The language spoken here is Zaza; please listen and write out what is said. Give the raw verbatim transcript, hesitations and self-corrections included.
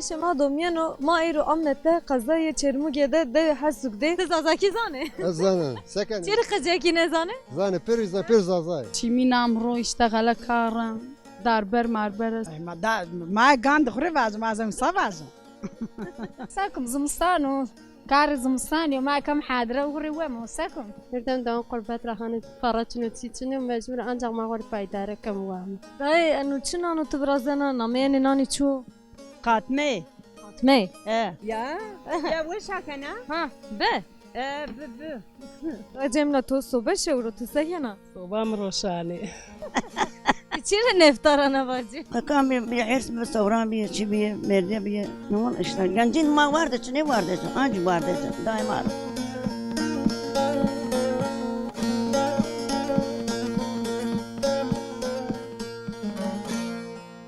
Şima domîyeno, ma êro amne te qezayê Çermûgê de, dewê Hesûg de. Ti zazakî zanê? Ez zana. Se kenê? Çirê qicekî nezanê? Zanê, pêro zan, pêro zazayê. Çimî nam ro îşte xele karin, darber marber est. Ay, ma da, ma gandê xwu rê vajim, ma ez ewsa vajim. Sekum zimistan o, karê zimistanî yo, ma kam hadire û rê wem o, sekum. Hirdem dewon qurbet ra hanê ferre çin o, çî çin o, mecbur ancax ma xwu rê paydare kem wam. Dayê, eno çi nan o ti virazena, nameyê enê nanî çi yo? Qatmey. Qatmey? E. Ya. Ya weş hakena? Ha, bi. E, bi, bi. Dayê Cemîla, to sobe şewro, ti se kena? Soba mi roşanê. Ti çi rê neftarana vacî? Qekan bî, bî hêrs bî, sewran bî, çi bî, mêrde bî. Niman îşte, gencîn ma werde çi, nêwerde çi, ancî werde çi, daîma.